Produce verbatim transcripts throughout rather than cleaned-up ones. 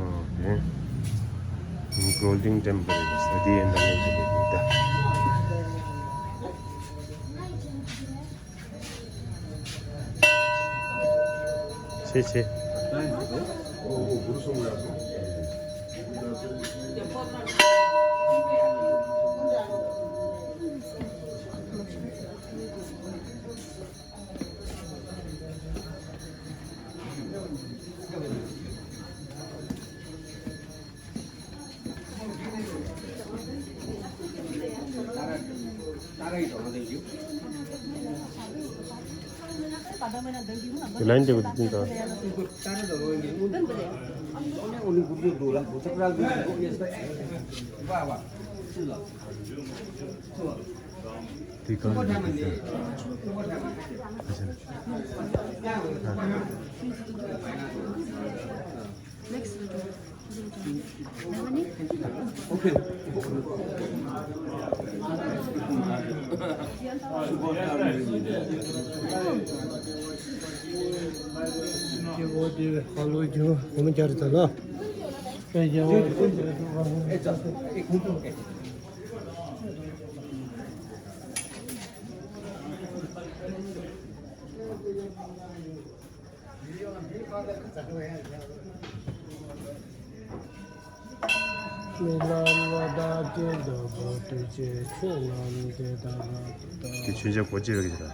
ཨོ་ཁེ། Golden Temple ས་དེ་ཡན་ད་ནས་ཅི་ལས་ད། ཆེ་ཆེ། ལན་དེ་བུ་དེ་ད། དེ་གང་ཡིན་དེ། རྨི་ལམ་ལ་བདག་གིས་འདོད་པ་སྤྲུལ་བྱེད་ཆོས་རྣམས་དེ་ལྟར་རབ་ཏུ་བལྟ། དེ་མཆོད་བྱ་གོ་ཅི་རེད་ཟེར།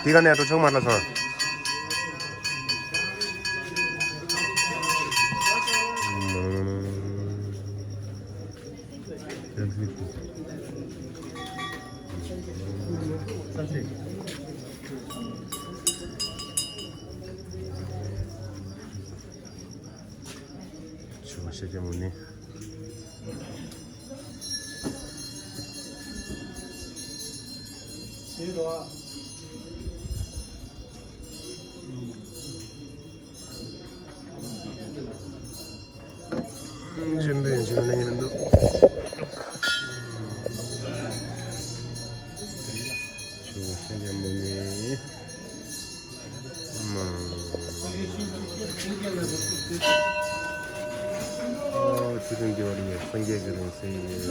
དེ་ག་ནས་འགྲོ་ཆོག་མ་ལ་སོང་། ཆུ་བ་ཤ་རྒྱ་མོ་ནི། ཆུ་བ་ཤ་རྒྱ་མོ་ནི། ཨ་ཆོས་སྐྱོང་རྒྱལ་བ་རིན་པོ་ཆེ་སངས་རྒྱས་ཀྱི་རིང་བསྲེལ་ཡིན་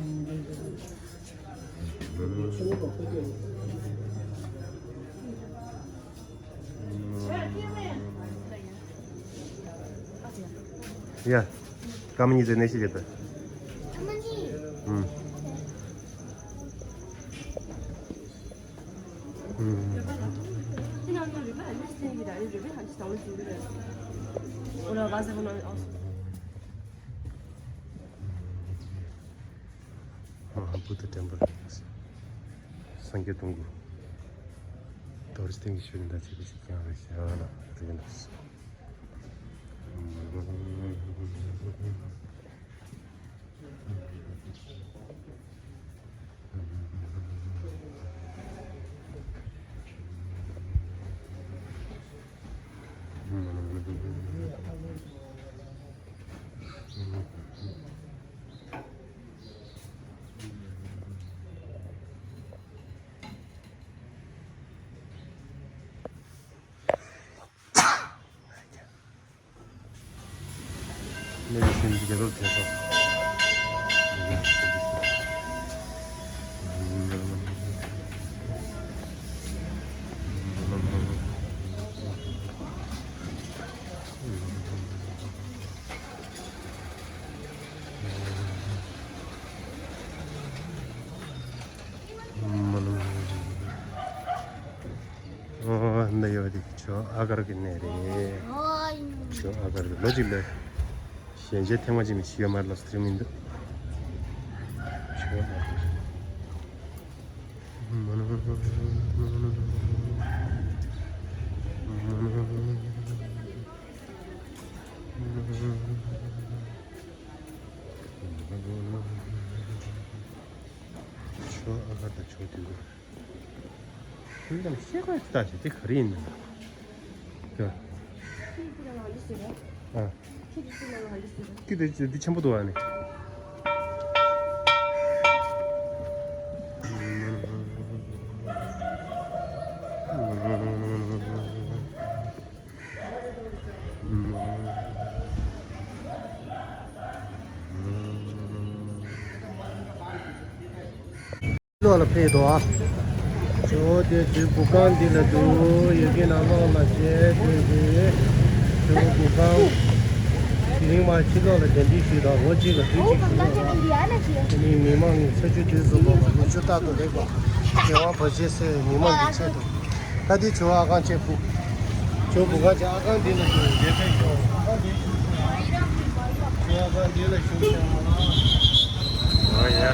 ཞེས་ནས་ཞུས་ཏེ། ཡ། སྐར་མ་གཉིས་ཙམ་གནས་བཤད་བྱེད་དང་། ཨུམ། ཨུམ། Oder was auch immer aus. Buddha temple. སངས་རྒྱས་སྟོང་སྐུ། རྡོ་རྗེ་སྟེང་གི་ཆོས་ནི་ད་ཆེ་བའི་ཞིག་ཀྱང་རེད་ཟེར་བ་ལ་རིག་གནས། གནས་ཚུལ་ཞིག་རྒྱལ་ཁབ་དེ་ཚོ། ཨོ། འདི་ཡོད་དེ་ཇོ་ཨ་གར་གྱི་གནས་རེད། ཇོ་ཨ་གར་གྱི་ལོ་གཅིག་ལ་གཞན་ཆེ་ཐེངས་མ་གཅིག་ནས་ཤི་ཡོད་མ་རེད་ལ་སྟེར་མི་འདུག་ཇོ་ཨ་གར། ཇོ་ཨ་གར་དང་ཇོ་དུས་འཁོར། ཁྱེད་ཀྱང་ཤེས་དགོས་ལྟ་ཞིག་དེ་ག་རེ་ཡིན་ན། ཨ། ཁྱེད་དེ་འདི་ཆེན་པོ་འདུག་ཨ་ནི། ལོགས་ལ་ཕེབས་འདུག་ཨ། ཇོ་དེ་དུས་འཁོར་ཁང་འདི་ལ་འདུག་ཡོད་ཀྱི་ནང་ལོགས་ལ་བྱས་དུས་དེ། དུས་འཁོར་ཁང་། དེ་རིང་མ་ཕྱི་ལོགས་ལ་གདན་འདྲེན་ཞུས་དང་ལོ་གཅིག་ལ་དུས་གཅིག་ཞུས་དང་། དེ་ནི་མི་མང་གི་ས་ཆུ་དུས་སུ་འགོར་བ་ལོ་ཆུ་རྟག་ཏུ་ལེགས་པ། དགེ་བ་བར་ཆད་སེལ་བའི་མི་མང་གི་ཆེད་དུ། ད་འདི་ཇོ་ཨ་ཁང་ཆེ་ཕུག་ཇོ་བུ་ག་ཅེ་ཨ་ཁང་འདི་ལ་ཞུགས་རྗེས་ཕན་ཤོག་ཨ་ཁང་འདི་ཞུགས་ཤོག་ཇོ་ཨ་ཁང་འདི་ལ་ཞུགས་ཤོག་ཨོ་ཡ།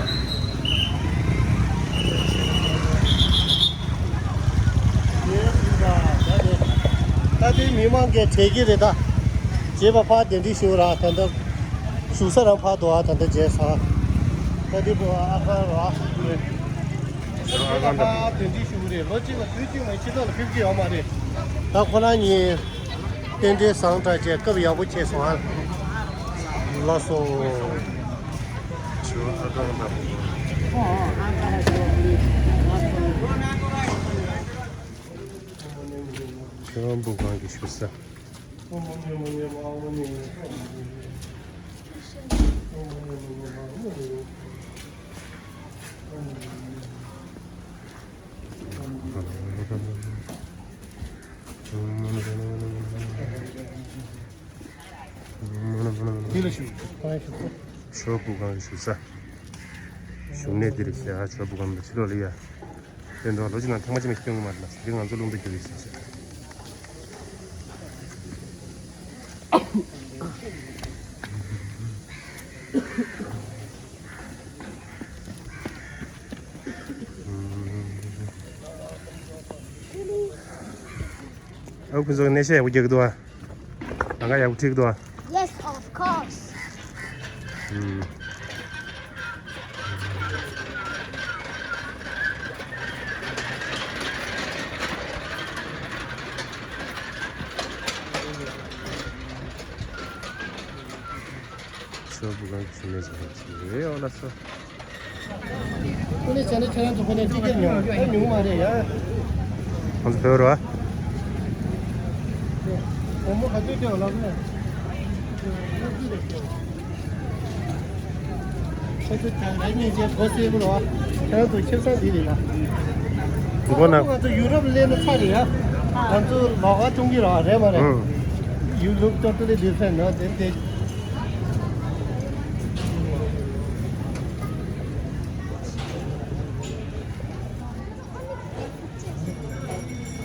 ད་ལྟའི་མི་མང་གིས་དྲན་གྱི་རེད་ད། རྗེས་པ་ཕར་གདན་འདྲེན་ཞུ་ར་ད་ལྟ། བཞུགས་ས་རང་ཕར་འདུག་ཨ་ད་ལྟ་མཇལ་ས། ད་ལྟའི་བུ་ཨ་ཁང་ར། ཇོ་ཨ་ཁང་དང་། དེ་འདྲའི་ཞུ་གི་རེད། ལོ་གཅིག་ལ་དུས་གཅིག་མ་ཕྱི་ལོགས་ལ་ཕེབས་ཀྱི་ཡོད་མ་རེད། ད་ཁོ་རང་གཉིས་རྟེན་འབྲེལ་བཟང་དྲགས་བྱས་སྐབས་ཡག་པོ་ཁེལ་སོང་ཨ། ལགས་སོ། ཇོ་ཨ་ཁང་དང་། ཇོ་བུ་ཁང་གི་བཞུགས་ས། འདི་ལ་བཞུགས། ཁོ་རང་བཞུགས་ས། ཇོ་བུ་ཁང་བཞུགས་ས། བཞུགས་གནས་འདི་རེད་ཤག་ཇོ་བུ་ཁང་དང་ཕྱི་ལོགས་ལ་ཡ། དེ་འདྲ་ལོ་གཅིག་ནང་ཐེངས་མ་གཅིག་མ་སྐྱོན་གི་མ་རེད་ལ། དེ་ང་ཚོ་རླུང་རྟ་རྒྱུག་གི་ཟེར་ཟེར། ཨ་ཁུ་ཚོ་གནས་བཤད་ཡག་པོ་རྒྱག་གི་འདུག་ཨ། ལམ་ཁ་ཡག་པོ་ཁྲིད་ཀྱི་འདུག་ཨ། Yes, of course. ཨུམ། ཇོ་བུ་ཁང་གི་ཞུ་མེད་ཟེར་བ་ཅིག་རེད། ཨོ་ལགས་སོ། ཁོ་ནས་བྱས་ན་ཁྱེད་རང་ཚོ་ཁོ་ནས་ཊི་ཀེ་ཊི་ཉོ་ད་ཉུང་མ་རེད་ཡ། ང་ཚོ་བོད་རོ། སྒོར་མོ་ག་ཚོད་སྟེར་བ་ལབ་ན། ཁྱེད་ཚོ་དང་རེ་གཉིས་བྱས་སྒོ་སེར་པོ་རོ། ཁྱེད་རང་ཚོ་ཁེ་བཟང་འདི་རེད་ལ། མགོ་ན། ང་ཚོ་ཡུ་རོབ་སླེབས་ན་ཚར་རེད་ཡ། ང་ཚོ་ལོགས་ཀ་གཏོང་གི་རོ་རེད་མ་རེད། ཨང་། You look totally different, no? Then they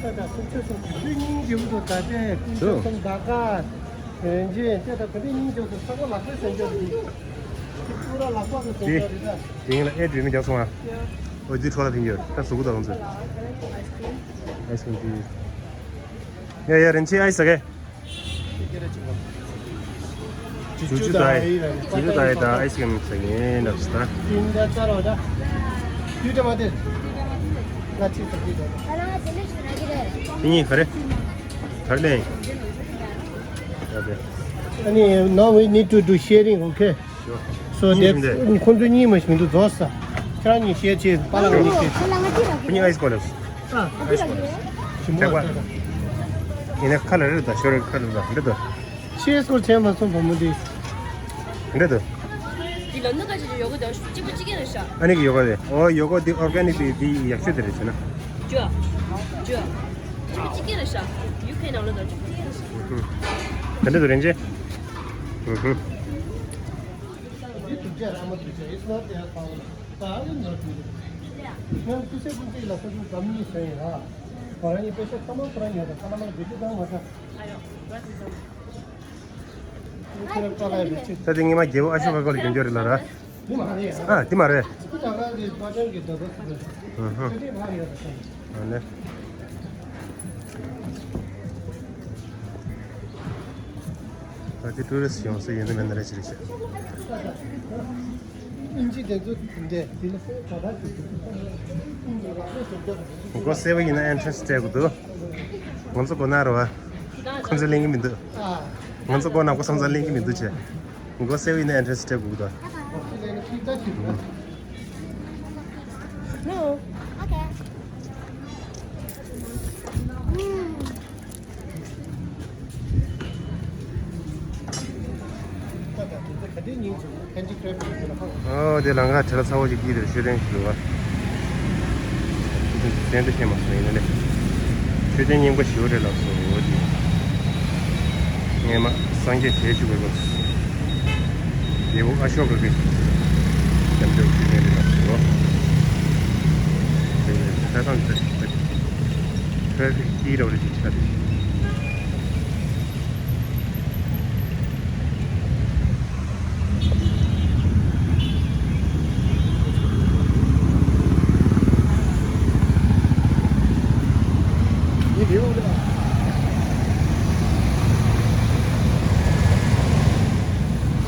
ད་ལྟ་སུམ་ཅུ་སོ་བདུན་ཉིན་རྒྱུན་དུ་ད་ལྟའི་སུམ་ཅུ་སོ་གསུམ་ཟླ་དཀར། རིན་ཆེན་དེ་དང་ག་དེ་གཉིས་འཇོག་སོང་། ས་གོ་ལག་པས་ཟིན་འཇོག་དེ། ཁྱི་ཕྲུག་ར་ལག་པ་གིས་ཟིན་འཇོག་རེད་ད། དེ་ཡིན་ལ་ཨེ་འདྲི་མི་རྒྱག་སོང་ཨ། ཨོ་དེ་འཕྲོ་ལ་ཕིན་ཡོད་ད་གཟུགས་པོ་དང་ཚོ། ཨའི་སི་ཀྲིམ་དེ། ཡ་ཡ་རིན་ཆེན་ཨའི་སི་ཟ་གེ། ཅུ་ཅུ་ད་ཡི། ཅུ་ཅུ་ད་ཡི་ད་ཨའི་སི་ཀྲིམ་ཟ་གེ་ལབ་སོང་ད། དེ་ཡིན་ད་ཚར་བ་ད། དུས་དེ་མ་དེ། ང་ཚིག་ཚག་དུས་ད། དེ་གཉིས་ག་རེ། ག་རེ་ལེན། ཨ་ནི། Now we need to do sharing, okay? Sure. So that's ཁོང་ཚོ་གཉིས་མ་ཞིག་འདུག་རྫོགས་ས། ཁྱེད་རང་གཉིས་ཤེར་བྱེད་པ་ལ་ང་གཉིས་ཤེར་བྱེད། ཁོ་གཉིས་ཨའི་སི་ཀོ་ལེབ། ཨ། ཨའི་སི་ཀོ་ལེབ། ཞིམ་པོ་ཐེག་པ། ཡིན་ན་ཁ་ལ་རེད་ད་ཤོར་ཁ་ལ་རེད་ད་འདི་ད། ཤེར་སྐོར་བྱས་མ་སོང་བུ་མོ་འདི། འདི་ད། འདི་ལ་ནི་ཁ་ཅིག་ཅིག་ཡོད་གི་ད་གཅིག་པུ་གཅིག་གི་རེད་ཤག་ཨ་ནི་གི་ཡོ་ག་རེད། ཨོ་ཡོ་ག་འདི་ཨོར་ག་ནིག་འདི་འདི་ཡག་ཤོས་དེ་རེད་བྱས་ན། ཇོ། ཇོ། གཅིག་པུ་གཅིག་གི་རེད་ཤག་ཡུ་ཁེ་ནང་ལོ་ད་གཅིག་པུ་གཅིག་གི་རེད་ཤག་ད་འདི་ད་རིན་ཆེན། It's not their problem. It's not their problem. ད་དེ་ངེད་མ་རྒྱལ་པོ་ཨ་ཤོ་ཀ་སྐོར་ལ་རྒྱུན་འཁྱོངས་རེད་ལ་ར། ཨ་དེ་མ་རེད། ཨ་ནི། ད་དེ་ཊུ་རི་སི་ཊི་ཡོང་ས་ཡིན་ན་མིན་ན་རེ་ཅི་རེད་ཤག་སྒོ་གསལ་པོ་ཡིན་ན་ཨེན་ཊྲན་སི་སྤྲད་དགོས་འདུག་ང་ཚོ་སྒོ་ནང་རེད་བ། ཁོང་ཚོ་ལེན་གི་མི་འདུག་ང་ཚོ་སྒོ་ནང་སྒོ་སང་སང་ལེན་གི་མི་འདུག་ཅེས། སྒོ་གསལ་པོ་ཡིན་ན་ཨེན་ཊྲན་སི་སྤྲད་དགོས་འདུག No. Okay. ཨོ་དེ་ལང་ཀ་བྲེལ་ཚ་བོ་ཅིག་སྐྱིད་དེར་མཆོད་རྟེན་ཞིག་འདུག་ག་དེ་འདྲ་ཤེས་མ་སོང་ཡིན་ན་ལེ། མཆོད་རྟེན་རྙིང་པ་ཞིག་རེད་ལབ་སོང་འོ་དེ། སྔས་མ་སངས་རྒྱས་ཞལ་བཞུགས་པའི་སྐབས་སུ། རྒྱལ་པོ་ཨ་ཤོ་ཀ་གིས་བརྒྱབ་བརྒྱབ་མཆོད་རྟེན་རེད་ལབ་སོང་འོ། དེ་ནས་ཆ་ཚང་དེ། ཊེ་ཕིག་སྐྱིད་རབ་རེད་ཅིག་ཆགས་ཏེ།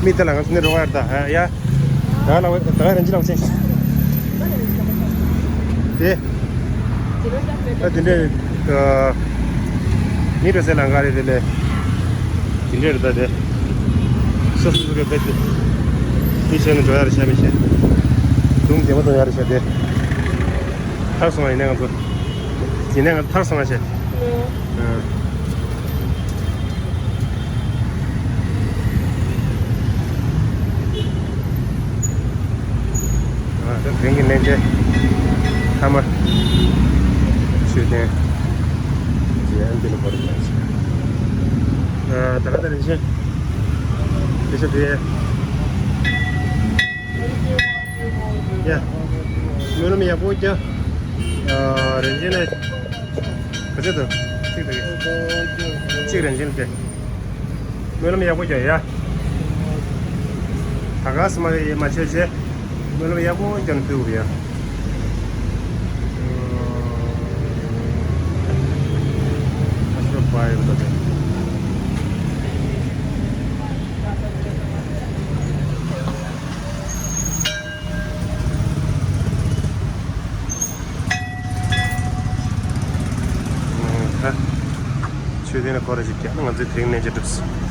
མི་དེ་ལ་ང་ཚོ་ནི་རོགས་ཡར་ད་ཡ། ད་ལ་བ་ད་རེན་ཇི་ལ་བ་ཅན། དེ། ད་དེ་འདྲས། མི་འགྲོ་སའི་ལམ་ཁ་རེད་དེ་ལས། དེ་འདྲས་རེད་ད་དེ། སོ་སོ་སོ་གི་བེད་དེ། མི་བྱས་ནས་འགྲོ་ཡ་རེད་ཤག་མི་བྱས། དུང་བདེ་མོ་གཏོང་ཡ་རེད་ཤག་དེ། ཐར་སོང་བ་ཡིན་ན་ང་ཚོ། ཡིན་ན་ང་ཐར་སོང་བ་བྱས། ཨ། ཨ། ད་དེང་གི་གླེང་བྱེད། ཐ་མ། མཆོད་རྟེན། རྗེ་ཨན་ཏི་ལ་བོར་གྱི་ཨ། ད་ག་ད་རིན་ཆེན། དེ་ཤ་དེ། ཡ། སྨོན་ལམ་ཡག་པོ་རྒྱག་ཨ། རིན་ཆེན་ལ། ག་ཚོད་དང་། གཅིག་དང་། གཅིག་རིན་ཆེན་ལ་སྟེར། སྨོན་ལམ་ཡག་པོ་རྒྱག་ཡ། ད་ག་སེ་མ་ཡེ་མ་བྱེད་བྱེད། སྨོན་ལམ་ཡག་པོ་རྒྱག་ནས་ཕུལ་དགོས་ཡ། ཨ་ཤོ་ཀ་ཡོད་ད་དེ། ད། མཆོད་རྟེན་ལ་སྐོར་ར་ཞིག་བརྒྱབ་ན་ང་ཚོའི་དེ་རིང་གནས་མཇལ་གྲུབ་སོང་།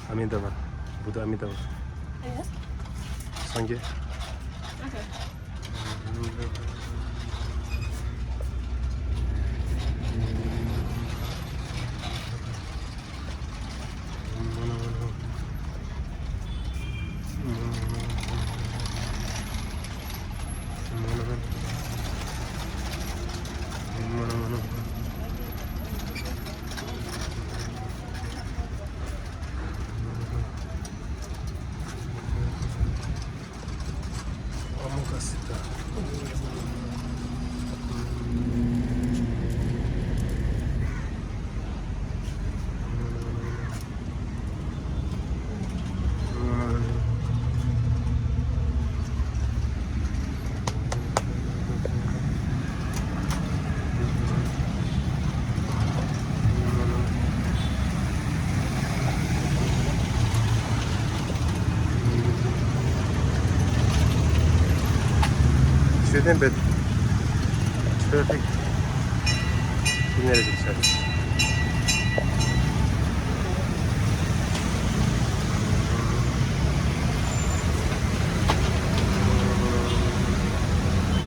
Amitabh, Buddha Amitabh. Yes. Sangye. Okay. ཤེས་ལྡན་པའི་ཊེ་ཕིག་སྐྱིད་གནས་རེད་ཟེར།